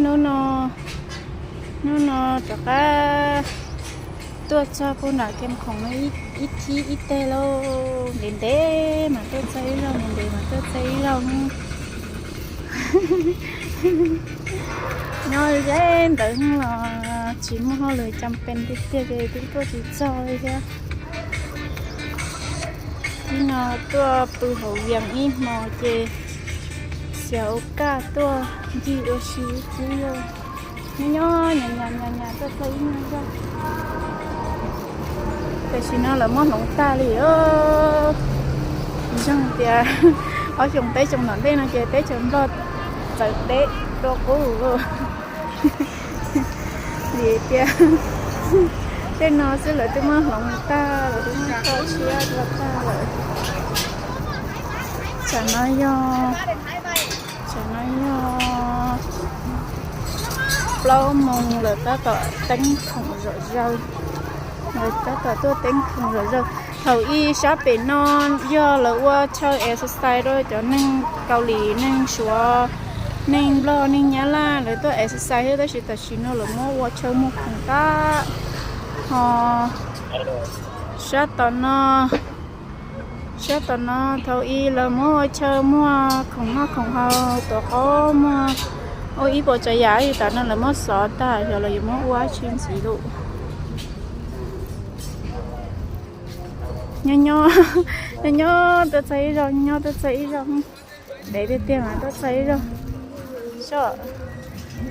Hnub no, hnub no rov qab tuaj txog puag nram kev khoom no ib thib ib teg lauj. Ntev ntev mas tuaj txog ib zaug, ntev ntev mas tuaj txog ib zaug. Nyob ze ntawd los tsis muaj hauj lwm cam pees tiag tiag ces twb tuaj tsis txog li thiab. Ib no tuaj pw hauv Vias ib hmo ces xav ua kaj tuaj ncig ua si ib pliag. Nyob nyob nyas nyas nyas nyas tuaj txog ib nyuag zog. Tam sim no lawv muab hloov tag li. Ntseeg tias ob xyoos peb xyoos tom ntej no ces teb chaws Nplog txawv deb dua qub lawm. Vim tias tej no xwb lawv twb muab hloov tag, lawv twb muab tso tshiab rau tag lawm. Tsam no yog, tsam no yog plaub moos lawm, tab tom teeb khoom zom zaws. Lawv tab tom tuaj teeb khoom zom zaws. Thaum ub sab pem no yog lawv ua chaw exercise rau cov neeg Kaus Lim, neeg Suav, neeg Nplog, neeg Nyab Laj, lawv tuaj exercise thiab, tab sis tam sim no lawv muab ua chaw muag khoom tag. Ho sab tom no, sab tom no thaum ub lawv muab ua chaw muag khoom noj khoom haus, tuav qaub, muag ua ib puas tsav yam li. Tam no lawv muab xov tag, xyov lawv yuav muab ua dab tsi ntxiv lawm. Nyob nyob, nyob nyob tuaj txog ib zaug, nyob nyob tuaj txog ib zaug. Ntev tiag tiag mas tuaj txog ib zaug. Soj,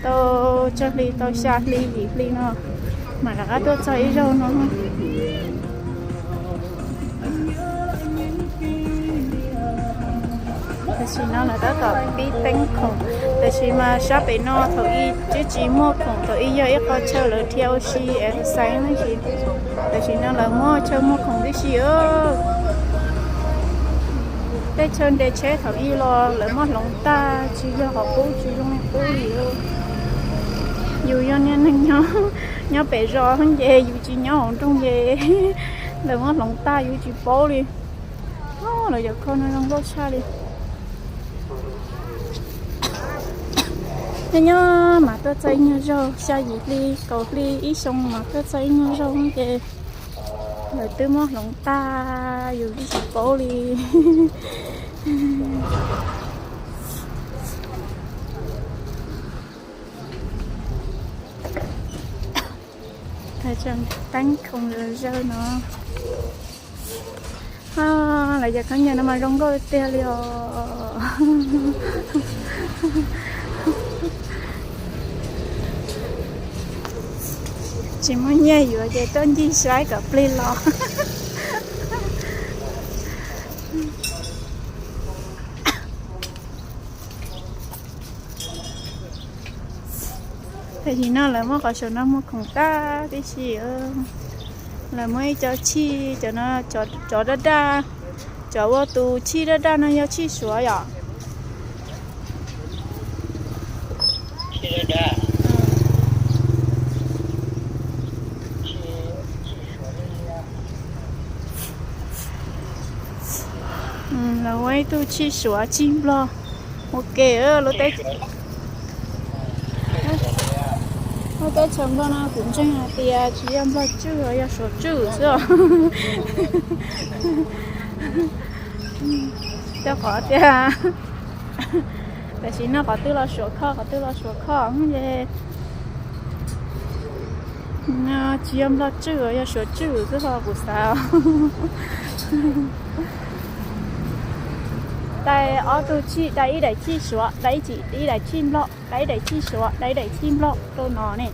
tau tsawg hli, tau xya hli yim hli no mas rov qab tuaj txog ib zaug no. Tam sim no lawv tab tom pib teeb khoom. Tam sim mas sab pem no thaum ub twb tsis muag khoom, thaum ub yog ib qho chaw lawv dhia ua si exercise tab sis tam sim no lawv muab chaw muag khoom tib si. Tej chaw nres tsheb thaum ub los lawv muab hloov tag, tsis yog qhov qub, tsis zoo li qub li. Yus yog niag neeg nyob pem zos ces yus tsis nyob hauv nroog ces lawv muab hloov tag yus tsis paub li. Lawv cov kho no zoo nkauj tshaj li. Nyob nyob mas tuaj txog ib nyuag zaug, xya yim hli, kaum hli, ib xyoo mas tuaj txog ib nyuag zaug ces lawv twb muab hloov tag yus tsis paub li. Teeb khoom zom zaws no. Lawv cov khaub ncaws no mas zoo nkauj tiag li os. Tsis muaj nyiaj yuav ces tuaj ncig saib kom plig los. Tam sim no lawv muab qhov saum no muag khoom tag tib si. Lawv muab ib co tshij, cov no, cov daj daj, cov ua tus tshij daj daj no yog tshij Suav yom? Lawv ua ib tug tshij Suav tshij Nplog ua ke lub teb. Lub teb chaws Nplog no kuv ntseeg hais tias tsis yog Nplog tswj, yog Suav tswj xwb os. Rau qhov tias tam sim no qhov twg los Suav kho, qhov twg los Suav kho ces tsis yog Nplog tswj, yog Suav tswj xwb ho kuv xav. Dai ob tug tshij, dai ib daim tshij Suav, dai ib daim tshij Nplog, dai ib daim tshij Suav, dai ib daim tshij Nplog rau no ne.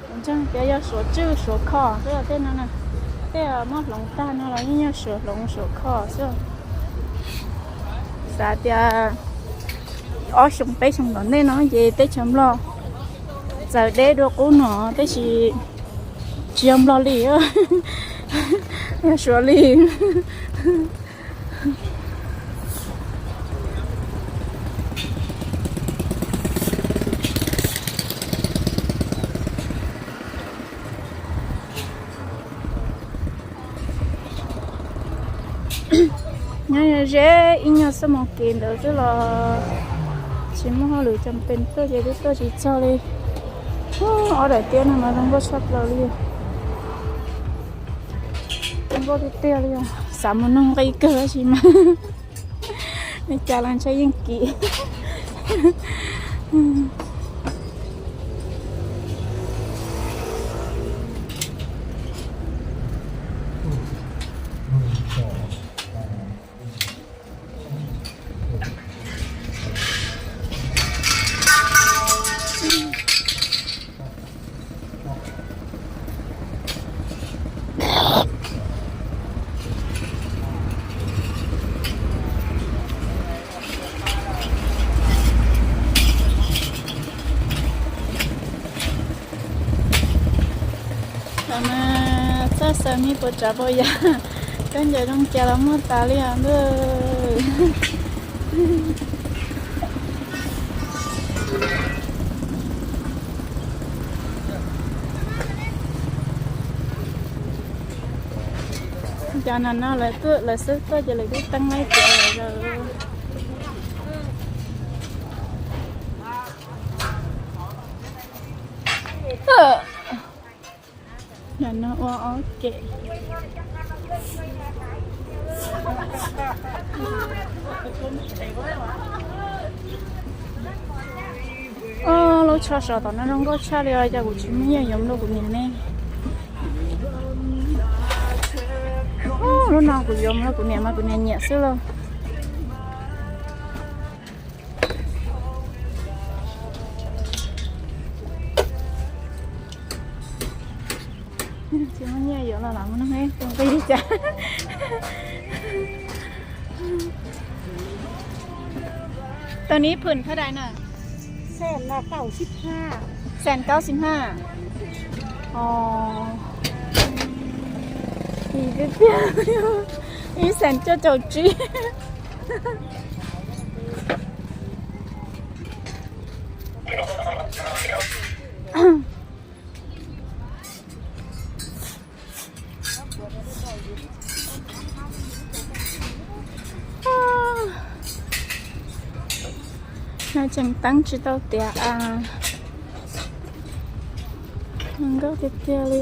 Kuv ntseeg tias yog Suav tswj Suav kho xwb tej no. Tej muab hloov tag no los yeej yog Suav hloov Suav kho xwb. Xav tias ob xyoo peb xyoo tom ntej no ces teb chaws Nplog txawv deb dua qub no, tab sis tsis yog Nplog li, yog Suav li. Nyob ze ib nyuag xuab moos kev ntawd xwb los tsis Tsis muaj hauj lwm cam pes tuaj ces twb tuaj tsis txog li. Ob daim tiab no mas zoo nkauj tshaj plaws li. Zoo nkauj tiag tiag li os. Xav mus nug nqi kawg tab sis mas li cas los ntshe yeej kim. Thaum mas txoj xaws me puas tsav puas yam, khaub ncaws zoo cas los muaj tas li os ntuj. Cov no no lawv xub tuaj ces lawv twb teeb laib tiav lawm. Ntawm no ua ob kem. Lub tsho sov tom no zoo nkauj tshaj li os, cas kuv tsis muaj nyiaj yuav mus rau kuv niam ne. Lub no kuv yuav mus rau kuv niam mas kuv niam nyiam xwb lauj. Tsis muaj nyiaj yuav los lam mus nug nqi li cas. Tus nib phwm thaj dais na? Xees kaub xib haj. Xees kaub xib haj. Os, tiag tiag, ib xees cuaj caum tsib. No tseem teeb tsis tau tiav a. Zoo nkauj tiag tiag li.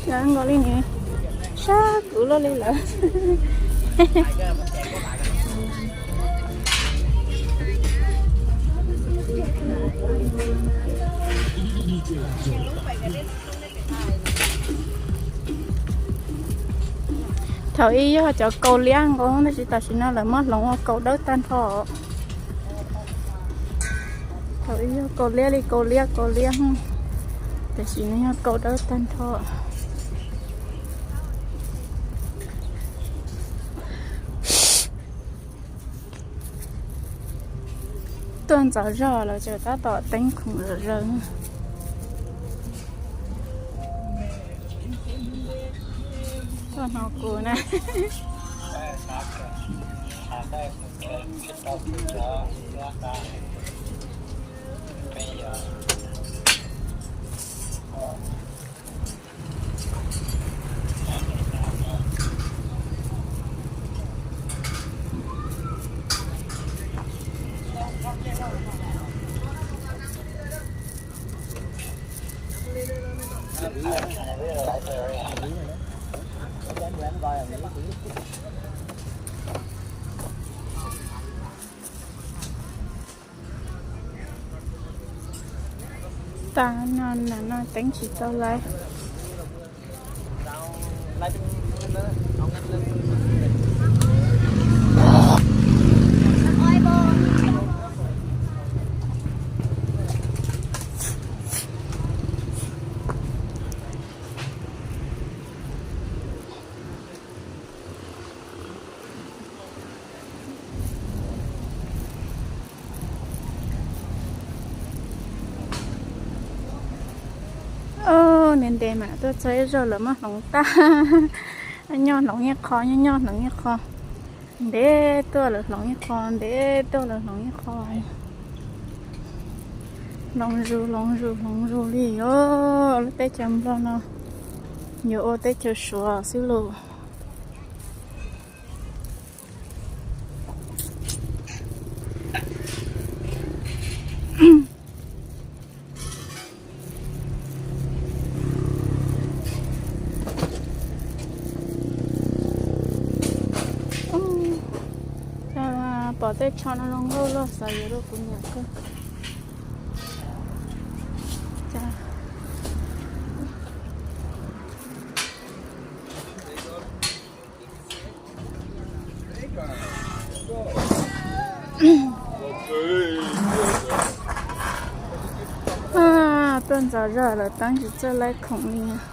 Lawv nkaus li nws sab kuv luaj li lawm. Thaum ub yog cov kaus liab nkaus tab sis tam sim no lawv muab hloov ua kaus dawb tag nrho. Thaum ub yog kaus liab li kaus liab kaus liab, tam sim no yog kaus dawb tag nrho. Tuaj ntxov zog lawv tseem tab tom teeb khoom zom zaws. Tuaj hnov kuv na. Tag no, no teeb tsis tau lawm. Ntev ntev mam tuaj txog ib zaug lawv muab hloov tag. Nyob hloov ib qho, nyob nyob hloov ib qho. Ntev tuaj lawv hloov ib qho, ntev tuaj lawv hloov ib qho. Hloov zus, hloov zus, hloov zus li os. Lub teb chaws Nplog no yuav ua teb chaws Suav xwb lauj. Pom tej tsho no zoo nkauj luaj, xav yuav rau kuv niam kawg. Tuaj ntxov zog lawm, teeb tsis txawj laib khoom li.